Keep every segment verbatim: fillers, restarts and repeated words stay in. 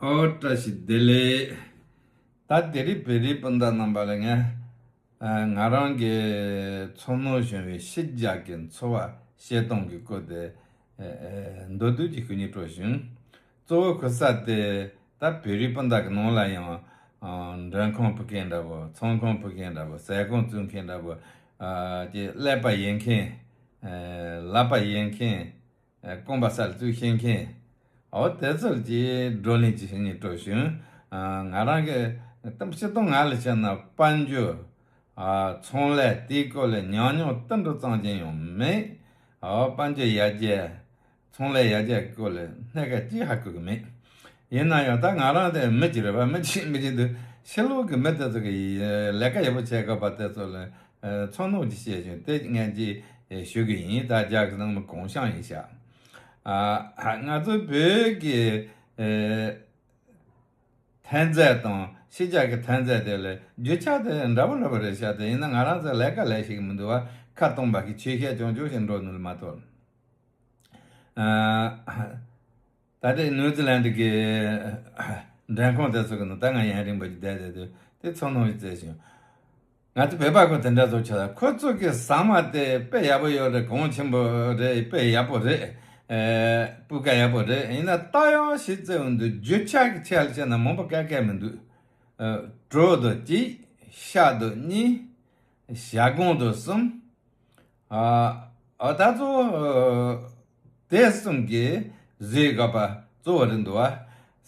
ཨོ་བཀྲ་ཤིས་བདེ་ལེགས། ད་དེ་རིང་བོད་རིགས་སྤུན་ཟླ་རྣམ་པ་ལ་ངས་ཨ་ང་རང་གི་ཚོར་སྣང་བྱུང་བའི་ཕྱི་རྒྱལ་གྱི་འཚོ་བ་བཤད་སྟངས་ཀྱི་སྐོར་དེ་ཨ་ཨ་མདོར་བསྡུས་ཀྱི་ཞུ་སྙིང་བྲོ་བྱུང་། གཙོ་བོ་གོ་ས་དེ་ད་བོད་རིགས་སྤུན་ཟླ་གི་ནང་ལ་ཡང་ཨ་མགྲོན་ཁང་ཕུག་མཁན་འདྲ་བོ། ཚོང་ཁང་ཕུག་མཁན་འདྲ་བོ། ཟ་ཁང་བཙུགས་མཁན་འདྲ་བོ། ཨ་ཀྱི་ཀླད་པ་ཡོད་མཁན། ཨ་ལག་པ་ཡོད་མཁན། ཨ་རྐང་པ་ས་ལ་བཙུགས་ཤེས་མཁན། འོ་དེ་ཚོར་ཀྱི་བགྲོ་གླེང་ཅིག་བྱེད་སྙིང་བྲོ་བྱུང་། ཨ་ང་རང་གི་ཏམ་སྤྱིར་བཏང་ང་ལ་བྱས་ན་དཔལ་འབྱོར། ཨ་ཚོང་ལས་དེའི་སྐོར་ལ་ཉམས་མྱོང་ཏིལ་འབྲུ་ཙམ་ཅན་ཡང་མེད། ཨ་དཔལ་འབྱོར་ཡར་རྒྱས། ཚོང་ལས་ཡར་རྒྱས་ཀྱི་སྐོར་ལ་སྣེ་ཁ་ཅིག་ཧ་གོ་གི་མེད། ཡིན་ན་ཡང་ད་ང་རང་དེ་མི་གཅིག་རེད་པ། མི་གཅིག་མི་གཅིག་འདུག་ཕྱི་ལོགས་ཀྱི་མི་དེ་ཚོ་གི་ལས་ཀ་ཡག་པོ་བྱེད་དགོས་པ་དེ་ཚོ་ལ་ཚོར་སྣང་ཅིག་བཤད་བྱུང་། དེ་ངས་ཅིག་ཞུ་གི་ཡིན། ད་རྒྱ་གི་ནང་མི་གང་བྱུང་ཡིན་ཤག་ཨ་ང་ཚོ་བོད་ཀྱི་ཨ་ཐོན་རྫས་དང་ཕྱི་རྒྱལ་གྱི་ཐོན་རྫས་དེ་ལ་རྒྱུ་ཆ་དེ་འདྲ་པོ་འདྲ་པོ་རེད་ཤག་དེ་ཡིན་ན་ང་རང་ཚོ་ལས་ཀ་ལས་ཤེས་ཀྱི་མི་འདུག་པ། ཁ་སྟོང་པ་གི་ཆོས་བཤད་ཅུང་ཅུང་ཞིག་འགྲོ་ནུས་མ་གཏོགས། ཨ་ད་ལྟའི་ནིའུ་ཛི་ལན་ཌི་གི་མགྲོན་ཁང་དེ་ཚོ་གི་ནང་ད་ང་ཡུན་རིང་པོ་ཅིག་བསྡད་བསྡད་དུས་དེ་ཚོར་སྣང་ཞིག་བསྩལ་བྱུང་། ང་ཚོ་བོད་པ་ཁོ་དེ་འདྲ་ཚོ་ཆགས། ཁོ་ཚོ་གི་ཟ་མ་དེ་དཔེ་ཡག་པོ་ཡོད་རེད། གོང་ཆེན་པོ་རེད། དཔེ་ཡག་པོ་རེད། ཨེ་སྤུས་ཀ་ཡག་པོ་རེད། ཡིན་ན་ད་ཡང་ཞིག་བཙལ་འོང་དུས་རྒྱུ་ཆ་གི་ཆ་ལ་བྱས་ན་མང་པོ་ག་གེ་མི་འདུག་ཨ་གྲོ་དང་གཅིག་ཤ་དང་གཉིས། ཞལ་སྒོང་དང་གསུམ། ཨ་ཨ་ད་ཚོ་ཨ་དེ་གསུམ་གྱིས་བཟོས་དགོས་པ་གཙོ་བོ་རེད་འདུག་པ།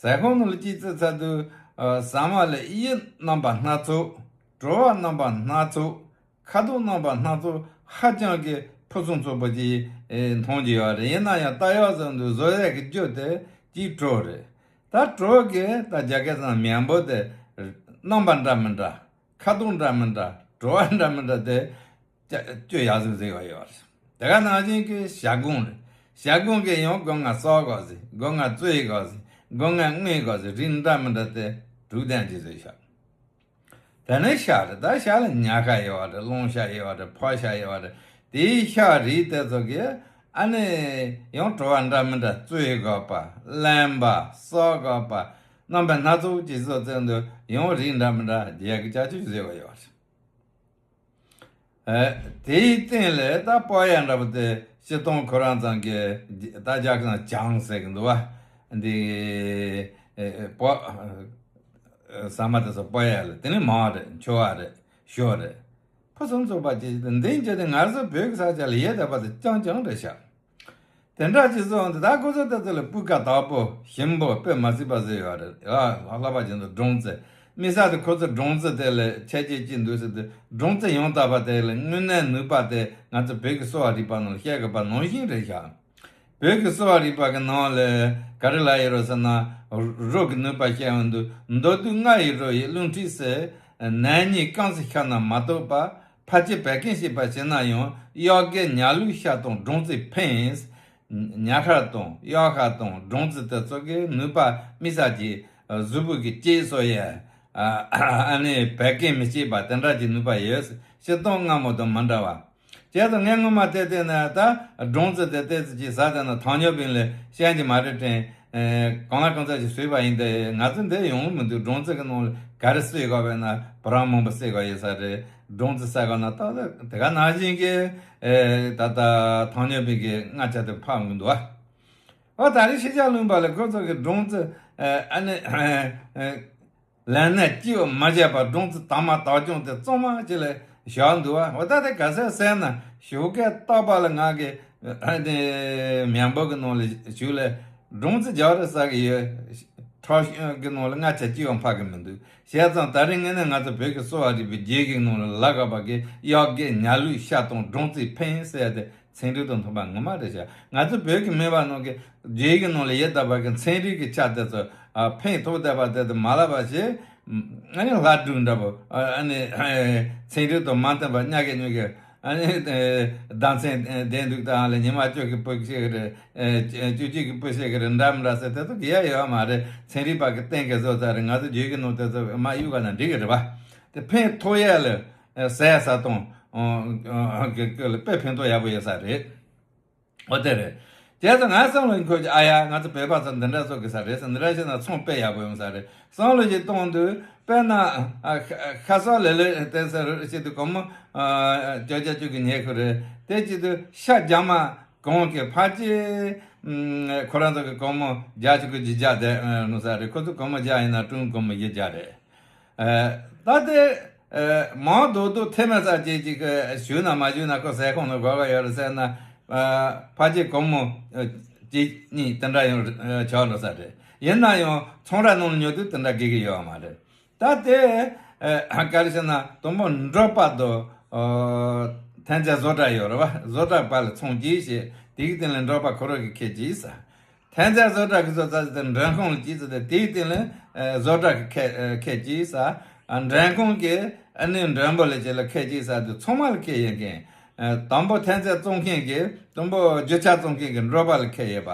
ཟ་ཁང་ནང་ལ་སྐྱེས་ཚེ་ཚ་དུས་ཨ་ཟ་མ་ལ་དབྱིབས་རྣམ་པ་སྣ་ཚོགས། བྲོ་བ་རྣམ་པ་སྣ་ཚོགས། ཁ་དོག་རྣམ་པ་སྣ་ཚོགས་ཧ་ཅང་གི་ཕུན་སུམ་ཚོགས་པོ་ཅིག་ཨེ་མཐོང་རྒྱུ་ཡོད་རེད། ཡིན་ན་ཡང་ད་ཡག་བཟོ་འདུག་བཟོ་ཡག་གི་རྒྱུ་དེ་གཅིག་གྲོ་རེད། ད་གྲོ་གི་ད་རྒྱ་སྐད་ཚང་མེན་པོ་དེ་རྣམ་པ་འདྲ་མི་འདྲ། ཁ་དོག་འདྲ་མི་འདྲ། བྲོ་བ་འདྲ་མི་འདྲ་དེ་སྤྱོད་ཡག་ཟིག་ཟིག་ཡོད་རེད། དེ་ག་ནང་བཞིན་གྱི་ཞལ་སྒོང་རེད། ཞལ་སྒོང་གི་ཡང་སྒོ་ང་གསོག་དགོས་ཟིག་སྒོ་ང་བཙོས་དགོས་ཟིག་སྒོ་ང་བརྔོས་དགོས་ཟིག་རིགས་འདྲ་མི་འདྲ་དེ་དྲུག་ལྡན་གྱི་ཟིག་ཤག་དེ་ནས་ཤ་རེད། ད་ཤ་ལ་ཉ་ཤ་ཡོད་རེད། གླང་ཤ་ཡོད་རེད། ཕག་ཤ་ཡོད་རེད། དེའི་ཤ་རིགས་དེ་ཚོ་གི་ཨ་ནི་ཡང་བྲོ་བ་འདྲ་མི་འདྲ། བཙོས་དགོས་པ། རློན་པ། གསོག་དགོས་པ། རྣམ་པ་སྣ་ཚོགས་ཀྱི་བཟོ་བཙལ་འདུག་ཡང་རིགས་འདྲ་མི་འདྲ་རྒྱག་གི་ཅ་ཅུ་བཟོས་པ་ཡོད་རེད། ཨ་དེའི་སྟེང་ལ་ད་པགས་ཡ་འདྲ་པོ་དེ་སྤྱིར་བཏང་ཁོ་རང་ཚང་གི་ད་རྒྱ་གར་ནང་ཅང་ཟེར་གི་འདུག་པ། འདི་ཨེ་ཨེ་པགས་ཟ་མ་དེ་ཚོ་པགས་ཡ་ལ། དེ་ནི་མར་རེད། མཆོད་པ་རེད། ཞོ་རེད། ཕུན་སུམ་ཚོགས་པ་ཅིག་འདི་འདྲ་དེ་ང་ཚོ་བོད་ཀྱི་ས་ཆ་ལ་ཡོད་བསྡད་པ་དེ་རྐྱང་རྐྱང་རེད་ཤག་དེ་འདྲ་ཅིག་བཟོས་འོང་དུས་ད་ཁོ་ཚོ་དེ་ཚོ་ལ་སྤུས་ཀ་དག་པོ་ཞིམ་པོ་དཔེ་མ་སྲིད་པ་བཟོས་ཡོད་རེད། ཨ་ལྷག་པར་དུ་སྦྲང་རྩི། དམིགས་བསལ་དུ་ཁོ་ཚོ་སྦྲང་རྩི་དེ་ལ་ཁྱད་ཆོས་ཅི་འདུག་ཟེར་དུས། སྦྲང་རྩི་ཡང་དག་པ་དེ་ལ་དངོས་གནས་ནུས་པ་དེ་ང་ཚོ་བོད་ཀྱི་གསོ་བ་རིག་པ་ནང་བཤད་དགོས་པ་ནང་བཞིན་རེད་ཤག་བོད་ཀྱི་གསོ་བ་རིག་པ་གི་ནང་ལ་ག་རེ་ལབ་ཡོད་རེད་ཟེར་ན། རོ་གི་ནུས་པ་བཤད་ཡོང་དུས། མདོར་བསྡུས་ལྔ་ཡི་རོ་ཡིས། རླུང་མཁྲིས་བསལ། ནད་གཉིས་རྐང་ཚུགས་ཤ་རྣམས་མ་གཏོགས་པ། ཕལ་ཆེར་བད་ཀན་ཞེས་པ་བྱས་ན་ཡང་། གཡག་རྒན་ཉ་ལུས་ཤ་དང་སྦྲང་རྩིས་ཕན། ཉ་ཤ་དང་གཡག་ཤ་དང་སྦྲང་རྩི་དེ་ཚོ་གི་ནུས་པ་དམིགས་བསལ་གྱི་གཟུགས་པོ་གི་གཅེས་གསོ་ཡས། ཨ་ནི་བད་ཀན་མི་སྐྱེད་པ་དེ་འདྲ་གྱི་ནུས་པ་ཡོད། སྤྱིར་བཏང་སྔ་མོ་དང་མི་འདྲ་བ། བྱས་ཙང་ངས་སྔོན་མ་བལྟས་བལྟས་ན་ད་སྦྲང་རྩི་དེ་ཏོག་ཙམ་ཅིག་ཟ་བསྡད་ན།糖尿病ལ་བཤད་རྒྱུ་མ་རེད་དྲན། ཨེ་གང་ལ་གང་འཚམ་ཞིག་བཟོས་པ་ཡིན་ཏེ། ང་ཚོ་འདིར་ཡོང་མི་འདུག་སྦྲང་རྩི་གི་ནང་ལ་ག་རེ་བསྲེས་དགོས་པས་ན། བུ་རམ་མང་པོ་བསྲེས་དགོས་ཡོད་ས་རེད། སྦྲང་རྩི་ཟ་དགོས་ན་ཏག་ཏག་དེ་ག་ནང་བཞིན་གྱི་ཨེ་ད་ལྟ་糖尿病གི་མངར་ཆ་དེ་ཕབ་མི་འདུག་ཨ། འོ་ད་རེས་ཕྱི་རྒྱལ་ལུང་པ་ལ་ཁོ་ཚོ་གི་སྦྲང་རྩི་ཨ་ནི་ལས་ནད་ཅི་ཡང་མ་བྱས་པར་སྦྲང་རྩི་དྭངས་མ་དག་ཅིང་དེ་གཙང་མ་ཅིག་ལ་བཞག་འདུག་པ། འོ་ད་དེ་ག་ཚད་ཟེར་ན། ཞོགས་ཀས་རྟག་པར་ལ་ང་གི་ཨ་ནི་མེ་འབར་གི་ནང་ལ་ཞུགས་ལ་སྦྲང་རྩི་རྒྱག་རེ་ཟ་གི་ཡོད། ཁྲག་ཤུགས་ཀྱི་ནང་ལ་མངར་ཆ་ཅི་ཡང་ཕབ་གི་མི་འདུག་བྱས་ཙང་ད་རེས་ངས་ནི་ང་ཚོ་བོད་ཀྱི་གསོ་བ་རིག་པའི་རྒྱན་གྱི་ནང་ལ་ལབ་དགོས་པ་གི། གཡག་རྒན་ཉ་ལུས་ཤ་དང་སྦྲང་རྩིས་ཕན་ཟེར་ཏེ། ཚན་རིག་དང་མཐུན་པ་ངོ་མ་རེད་ཤག་ང་ཚོ་བོད་ཀྱི་མེས་པོ་རྣམས་ཀྱིས་རྒྱན་གྱི་ནང་ལ་ཡོད་བསྡད་པ་གི་ཚན་རིག་གི་ཆ་དེ་ཚོ་ཨ་ཕན་ཐོགས་བསྡད་པ་དེ་ཚོ་མ་ལབ་པ་བྱས། ཨ་ནི་ལྷ་སྒྲུང་འདྲ་པོ། ཨ་ནི་ཚན་རིག་དང་མ་མཐུན་པ་ཉག་གེ་ཉོག་གེ། ཨ་ནི་ཟླ་མཚན་ལྡན་འདུག་དང་ལ། ཉི་མ་བཅུ་གི་བུ་ཤེས་ཀྱི་རེད། ཨ་བཅུ་གཅིག་གི་བུ་ཤེས་ཀྱི་རེད། འདྲ་མི་འདྲ་ཟེར་དེ་ཚོ་གི་ཡ་ཡོད་མ་རེད། ཚན་རིག་པ་གི་གཏན་གྱི་བཟོ་ཚར་རེད། ང་ཚོ་རྒྱན་གྱི་ནང་དེ་ཚོ་མ་གཡུག་ག་ན་འགྲིག་གི་རེད་པ། དེ་ཕན་ཐོགས་ཡ་ལ་ཟས་ཟ་སྟངས་གི་སྐོར་ལ་དཔེ་ཕན་ཐོགས་ཡག་པོ་ཡོད་ས་རེད། འོ་དེ་རེད། བྱས་ཙང་ང་བསམ་བློ་འཁོར་གྱི། ཨ་ཡ། ང་ཚོ་བོད་པ་ཚོ་འདི་འདྲ་བཟོ་དགོས་ས་རེད་ཟེར། འདི་འདྲ་བྱས་ན་ཚོང་དཔེ་ཡག་པོ་ཡོང་ས་རེད། བསམ་བློ་ཞིག་གཏོང་དུས་དཔེར་ན། ཨ། ཁ་ཁ་སང་ལས་ལས་བསྟན་ས་རེད་ཅེས་དུས་གོང་མོ་ཨ་བཅོ་བརྒྱད་བཅུ་གི་ཉེ་ཁུ་རེད། དེ་ཅེས་དུས་ཤ་རྒྱ་མ་གང་གི་ཕ་ཅེ། ཁོ་རང་ཚོ་གི་གོང་མོ་བརྒྱ་བཅུ་གི་ཇི་བརྒྱ་དེ་ནོ་ས་རེད། ཁོ་ཚོ་གོང་མོ་བརྒྱ་ཡིན་ན་ཀྲུང་གོང་མོ་བཞི་བརྒྱ་རེད། ཨ། ད་དེ་ཨ་མང་དོ་དོ་ཐེ་མ་ཚ་ཅེ་ཅིག་གི་ཞུས་ན་མ་ཞུས་ན་ཁོ་ཟས་ཁོང་ནང་དགོས་ཀ་ཡོད་རེད་ཟེར་ན། ཨ། ཕ་ཅེ་གོང་མོ་ཨ་གཅིག་གཉིས་དེ་འདྲ་ཡང་ཨ་ཆགས་འགྲོ་ས་རེད། ཡིན་ན་ཡང་ཚོང་ར་ནང་ལ་ཉོ་དུས་དེ་འདྲ་དགོས་ཀྱི་ཡོད་མ་རེད། ད་དེ་ཨ་ག་རེ་ཟེར་ན་དང་པོ་འབྲོག་པ་དང་ཨ་ཐན་རྩྭ་བཟོ་གྲྭ་ཡོད་རེད་བ། བཟོ་གྲྭ་བར་ལ་ཚོང་གྱིས་བྱེད། དེའི་སྟེང་ལ་འབྲོག་པ་ཁོ་རང་གིས་ཁེ་གྱིས་ཟ། ཐན་རྩྭ་བཟོ་གྲྭ་གི་བཟོ་རྩ་དེ་མགྲོན་ཁང་ལ་གྱིས་ཟ། དེ་དེའི་སྟེང་ལ་ཨ་བཟོ་གྲྭ་གི་ཁེ་ཨ་ཁེ་གྱིས་ཟ། ཨ་མགྲོན་ཁང་གི་ཨ་ནི་མགྲོན་པོ་ལ་བྱེད་ལ་ཁེ་གྱིས་ཟ། དེ་ཚང་མ་ལ་ཁེ་ཡིན་མཁན། ཨ་དང་པོ་ཐན་རྩྭ་བཙོང་མཁན་གྱི། དང་པོ་རྒྱུ་ཆ་བཙོང་མཁན་གྱི་འབྲོག་པ་ལ་ཁེ་ཡོད་པ།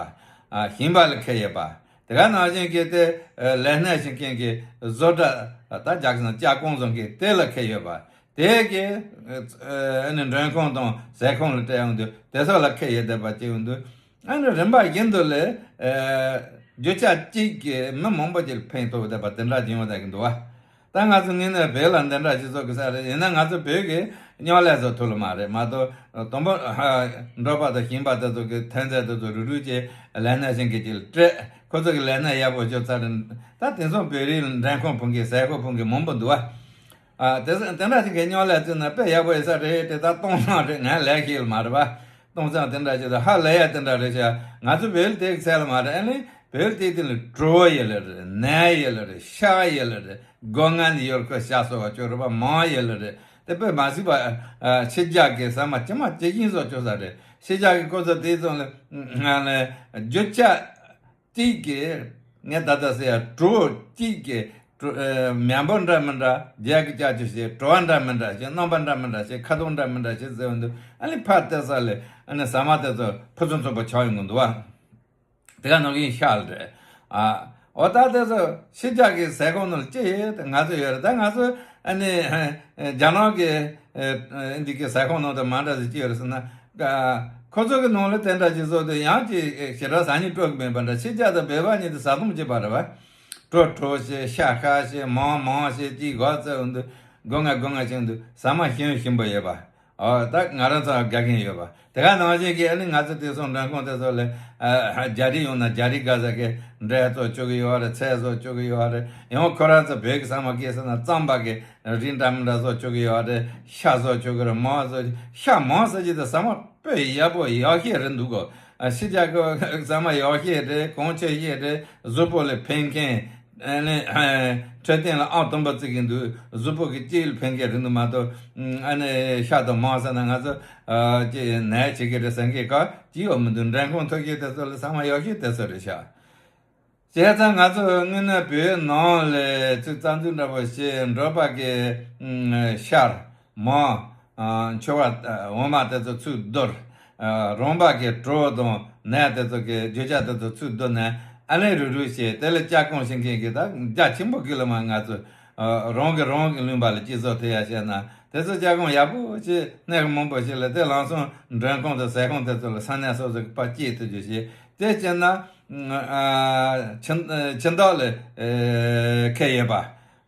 ཨ་ཞིང་པ་ལ་ཁེ་ཡོད་པ། དེ་ག་ནང་བཞིན་གྱི་དེ་ཨ་ལས་སྣེ་བྱེད་མཁན་གྱི་བཟོ་གྲྭ། ད་རྒྱ་གི་ནང་ལྕགས་ཀོང་བཟོ་མཁན་དེ་ལ་ཁེ་ཡོད་པ། དེ་གི་ཨ་ནི་མགྲོན་ཁང་དང་ཟས་ཁང་ལ་སྤྲད་ཡོང་དུས་དེ་ཚོ་ལ་ཁེ་ཡོད་བསྡད་པ་ཅིག་ཡོང་དུས། ཨ་ནི་རིམ་པ་བཞིན་དུ་ལས་ཨ་རྒྱུ་ཆ་གཅིག་གིས་མི་མང་པོ་ཅིག་ལ་ཕན་ཐོགས་བསྡད་པ་དེ་འདྲ་ཅིག་ཡོང་བསྡད་ཀྱི་འདུག་བ། ད་ང་ཚོ་དངོས་གནས་བོད་ལ་འདི་འདྲ་ཅིག་བཟོ་དགོས་ས་རེད། ཡིན་ན་ང་ཚོ་བོད་ཀྱི་རྙོག་གླེང་བཟོ་ཐུབ་ལ་མ་རེད་མ་གཏོགས། དང་པོ་ཨ་འབྲོག་པ་དང་ཞིང་པ་དེ་ཚོ་གི་ཐན་རྩྭ་དེ་ཚོ་རུག་རུག་བྱས་ལས་སྣེ་བྱེད་མཁན་ཅིག་ལ་སྤྲད། ཁོ་ཚོ་གི་ལས་སྣེ་ཡག་པོ་བྱོས་ཚར། ད་དེང་སང་བོད་རིགས་མགྲོན་ཁང་ཕུང་མཁན་ཟས་ཁང་ཕུང་མཁན་མང་པོ་འདུག་བ། ཨ་དེ་ཚོ་དེ་འདྲ་ཞིག་གི་རྙོག་གླེང་བཙུགས་ན་དཔེ་ཡག་པོ་ཡོད་ས་རེད། དེ་ད་གཏོང་སྟངས་རེད། ང་ལས་ཤེས་ལ་མ་རེད་བ། གཏོང་སྟངས་དེ་འདྲ་ཞིག་དང་ཧ་ལས་ཡ་དེ་འདྲ་རེད་ཤག་ང་ཚོ་བོད་ལ་དེ་གི་ཚད་ལ་མ་རེད། ཨ་ནི་བོད་ལ་དེ་དེ་ལ་གྲོ་ཡོད་ལེ་རེད། ནས་ཡོད་ལེ་རེད། ཤ་ཡོད་ལེ་རེད། སྒོ་ང་ནས་ཡོད་ཁོ་ཤ་བཟོ་བ་ཅོ་རེད་བ། མང་ཡོད་ལེ་རེད། དེ་དཔེ་མ་སྲིད་པ་ཨ་ཕྱི་རྒྱལ་གི་ཟ་མ་ཇི་མ་ཇི་བཞིན་བཟོ་ཅོ་ས་རེད། ཕྱི་རྒྱལ་གི་ཁོ་ཚོ་དེ་ཚོ་ལ་ང་ལ་རྒྱུ་ཆ་གཅིག་གི་ངས་ད་ལྟ་ཟེར་ཡ་གྲོ་གཅིག་གི་གྲོ་ཨ་མེ་འབར་འདྲ་མི་འདྲ་རྒྱ་གི་ཅ་ཅོ་བྱས། བྲོ་བ་འདྲ་མི་འདྲ་བྱས། རྣམ་པ་འདྲ་མི་འདྲ་བྱས། ཁ་དོག་འདྲ་མི་འདྲ་བྱས་ཟེར་བ་འདུག་ཨ་ནི་ཕར་བལྟས་ས་ལས་ཨ་ནི་ཟ་མ་དེ་ཚོ་ཕུན་སུམ་ཚོགས་པ་ཆགས་ཡོང་གི་འདུག་བ། དེ་ག་ནང་བཞིན་ཤ་ལ་རེད། ཨ་འོ་ད་དེ་ཚོ་ཕྱི་རྒྱལ་གི་ཟས་ཁང་ནང་ལ་ཅི་ཡོད་དེ་ང་ཚོ་ཡོད་རེད། ད་ང་ཚོ་ཨ་ནི་ཨ་རྒྱ་ནག་གི་ཨ་འདི་གི་ཟས་ཁང་ནང་དུ་མ་འདྲ་ཟིག་ཅི་ཡོད་རེད་ཟེར་ན། ཨ་ཁོ་ཚོ་གི་ནང་ལ་དེ་འདྲ་ཅིག་བཟོ་དུས་ཡང་ཅིག་ཞེ་དྲག་ཟ་སྙིང་བྲོ་གི་མེད་པ་འདྲ། ཕྱི་རྒྱལ་དང་བོད་པ་གཉིས་དེ་ཟ་འཐུང་གཅིག་པ་རེད་བ། གྲོ་གྲོ་བྱས། ཤ་ཤ་བྱས། མང་མང་བྱས། ཅིག་གོ་ཚོད་འདུག་སྒོ་ང་སྒོ་ང་བྱས་འདུག་ཟ་མ་ཞིམ་ཞིམ་པོ་ཡོད་པ། ཨོ་ད་ང་རང་ཚོ་དགའ་མཁན་ཡོད་པ། དེ་ག་ནང་བཞིན་གྱི་ཨ་ནི་ང་ཚོ་དེ་སོང་མགྲོན་ཁང་དེ་ཚོ་ལ་ཨ་རྒྱ་རིགས་ཡོང་ན་རྒྱ་རིགས་དགའ་ས་གི་འབྲས་བཙོ་བཅུག་གི་ཡོད་རེད། ཚལ་བཟོ་བཅུག་གི་ཡོད་རེད། ཡང་ཁོ་རང་ཚོ་བོད་ཀྱི་ཟ་མ་སྐྱེས་ཟེར་ན་རྩམ་པ་གི་རིགས་འདྲ་མི་འདྲ་བཟོ་བཅུག་གི་ཡོད་རེད། ཤ་བཟོ་བཅུག་གི་རེད། མོ་བཟོ། ཤ་མོ་ཟེར་གྱི་དེ་ཟ་མ་དཔེ་ཡག་པོ་ཡག་ཤོས་རེད་འདུག་གོ། ཨ་ཕྱི་རྒྱལ་གི་ཟ་མ་ཡག་ཤོས་རེད། གོང་ཆེ་ཤོས་རེད། གཟུགས་པོ་ལ་ཕན་མཁན། ཨ་ནི་འཕྲོད་བསྟེན་ལ་ཨང་དང་པོ་བརྩི་གི་འདུག་གཟུགས་པོ་གི་སྐྱེ་ཡུལ་ཕན་མཁན་རེད་འདུག་མ་གཏོགས། ཨ་ནི་ཤ་དང་མོ་ཟེར་ན་ང་ཚོ་ཨ་ཅི་ནད་བྱེད་ཀྱི་རེད་ཟེར་མཁན་ག་ཅི་ཡོད་མི་འདུག་མགྲོན་ཁང་ཐོག་ཁྱེད་དེ་ཚོ་ལ་ཚང་མ་ཡག་ཤོས་དེ་ཚོ་རེད་ཤག་བྱས་ཙང་ང་ཚོ་དངོས་གནས་བོད་ནང་ལ་ཚུར་རྩ་འཛུགས་འདྲ་པོ་བྱས། འབྲོག་པ་གི་ཨ་ཤར་མོ། ཨ་མཆོད་པ་ཨ་འོ་མ་དེ་ཚོ་ཚུར་བསྡུར། ཨ་རོང་པ་གི་གྲོ་དང་ནས་དེ་ཚོ་གི་རྒྱུ་ཆ་དེ་ཚོ་ཚུར་བསྡུར་ནས་ཨ་ལས་རུ་རུ་བྱས། དེ་ལ་ལྕགས་ཀོང་བྱེད་མཁན་གྱི་ད་རྒྱ་ཆེན་པོ་གི་ལ་མ་ང་ཚོ་ཨ་རང་གི་རང་གི་ལུང་པ་ལ་སྤྱི་ཚོགས་དེ་ཡ་བྱས་ན་དེ་ཚོ་ལྕགས་ཀོང་ཡག་པོ་བྱས། སྣེ་མང་པོ་ཞིག་ལ་དེ་ལམ་སང་མགྲོན་ཁང་དང་ཟས་ཁང་དེ་ཚོ་ལ་ས་གནས་སོ་སོ་གི་ཕར་སྐྱེལ་ཐུབ་རྒྱུ་བྱས། དེ་བྱས་ན་ཨ་ཁྱིམ་ཁྱིམ་བདག་ལ་ཨ་ཁེ་ཡོད་པ།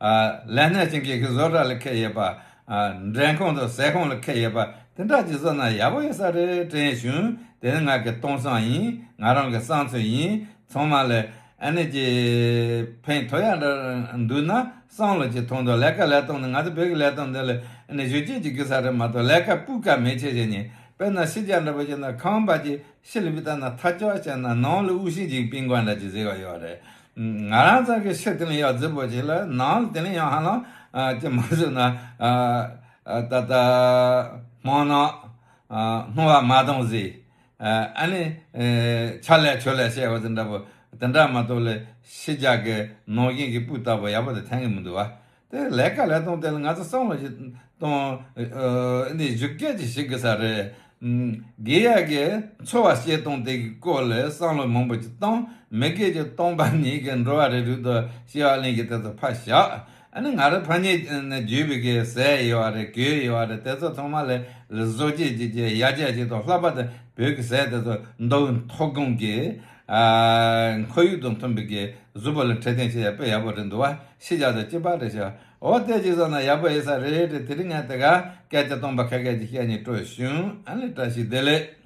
ཨ་ལས་སྣེ་ཅན་གྱི་གི་བཟོ་གྲྭ་ལ་ཁེ་ཡོད་པ། ཨ་མགྲོན་ཁང་དང་ཟས་ཁང་ལ་ཁེ་ཡོད་པ། དེ་འདྲ་ཅིག་བཟོ་ན་ཡག་པོ་ཡོད་ས་རེད་དྲན་བྱུང་། དེ་ནི་ང་གི་སྟོང་བསམ་ཡིན། ང་རང་གི་བསམ་ཚུལ་ཡིན། ཚང་མ་ལ་ཨ་ནི་ཅིག་ཕན་ཐོགས་ཡག་འདྲ་འདུག་ན་བསམ་བློ་ཅིག་ཐོངས་དང་། ལས་ཀ་ལས་སྟངས་འདི་ང་ཚོ་བོད་ཀྱི་ལས་སྟངས་འདི་ལ་ཨ་ནི་གཞོན་སྐྱེས་ཅིག་དགོས་ས་རེད་མ་གཏོགས་ལས་ཀ་སྤུས་ཀ་མེད་ཆེ་ཆེ་ནི། དཔེར་ན་ཕྱི་རྒྱལ་འདྲ་པོ་བྱས་ན་ཁང་པ་ཅིག་ཕྱི་ལ་བི་ལྟ་ན་ཐ་ལྕག་བྱས་ན་ནང་ལ་དབུགས་ཤིང་ཅིག་པིང་གོང་འདྲ་ཅིག་ཟེར་བ་ཡོད་རེད། ང་རང་ཚོ་གི་ཕྱི་དེ་ལ་ཡག་རྫི་པོ་ཅིག་ལ་ནང་ལ་དེ་ལ་ཡང་ཧ་ལམ་ཨ་ཅི་མ་བཟོས་ན་ཨ་ཨ་ད་ལྟ་སྨག་ནག་ཨ་སྣང་བ་མ་མཐོང་ཟིག་ཨ་ཨ་ནི་ཨེ་ཆ་ལས་ཆོ་ལས་བཤད་པ་དེ་འདྲ་པོ་དེ་འདྲ་མ་གཏོགས་ལས་ཕྱི་རྒྱལ་གི་ནང་བཞིན་གྱི་སྤུས་དག་པོ་ཡག་པོ་དེ་འཐེན་གི་མི་འདུག་བ། དེ་ལས་ཀ་ལས་སྟངས་དེ་ལ་ང་ཚོ་བསམ་བློ་ཞིག་གཏོང་། ཨ་ནི་བཞུགས་སྐད་ཅིག་ཞིག་གི་ས་རེད། དགེ་ཡག་གི་འཚོ་བ་སྐྱེལ་སྟངས་དེ་གི་སྐོར་ལ་བསམ་བློ་མང་པོ་ཅིག་བཏང་། མི་དགེ་བཅུ་སྟོང་པ་ཉིད་ཀྱི་འགྲོ་བ་རིགས་དྲུག་ཏུ་སྐྱེ་བ་ལེན་གྱི་དེ་ཚོ་ཕར་བཞག་ཨ་ནི་ང་རང་ཕ་ཉེ་ནས་བརྒྱུད་པའི་གི་ཟས་ཡོད་བ་རེད། གོས་ཡོད་བ་རེད། དེ་ཚོ་ཚང་མ་ལ་བཟོ་བཅོས་ཅིག་བྱས། ཡར་རྒྱས་ཅིག་དང་ལྷག་པར་དུ་ བོད་ཀྱི་ཟས་དེ་ཚོ་མདོ་དབུས་མཐོ་སྒང་གི་ཨ་ཁོར་ཡུག་དང་མཐུན་པའི་གི་གཟུགས་པོ་ལ་འཕྲོད་བསྟེན་བྱེད་ཡ་དཔེ་ཡག་པོ་རེད་འདུག་བ། ཤི་རྒྱག་དང་སྐྱིད་པ་རེད་ཤག་འོ་དེ་ཅིག་བསམ་ན་ཡག་པོ་ཡིན་ས་རེད་དེ། དེ་རིང་ང་དེ་ག་སྐད་ཆ་སྟོང་པ་ཁ་སྐད་ཅིག་བཤད་ནས་སྤྲོ་བྱུང་། ཨ་ནི་བཀྲ་ཤིས་བདེ་ལེགས།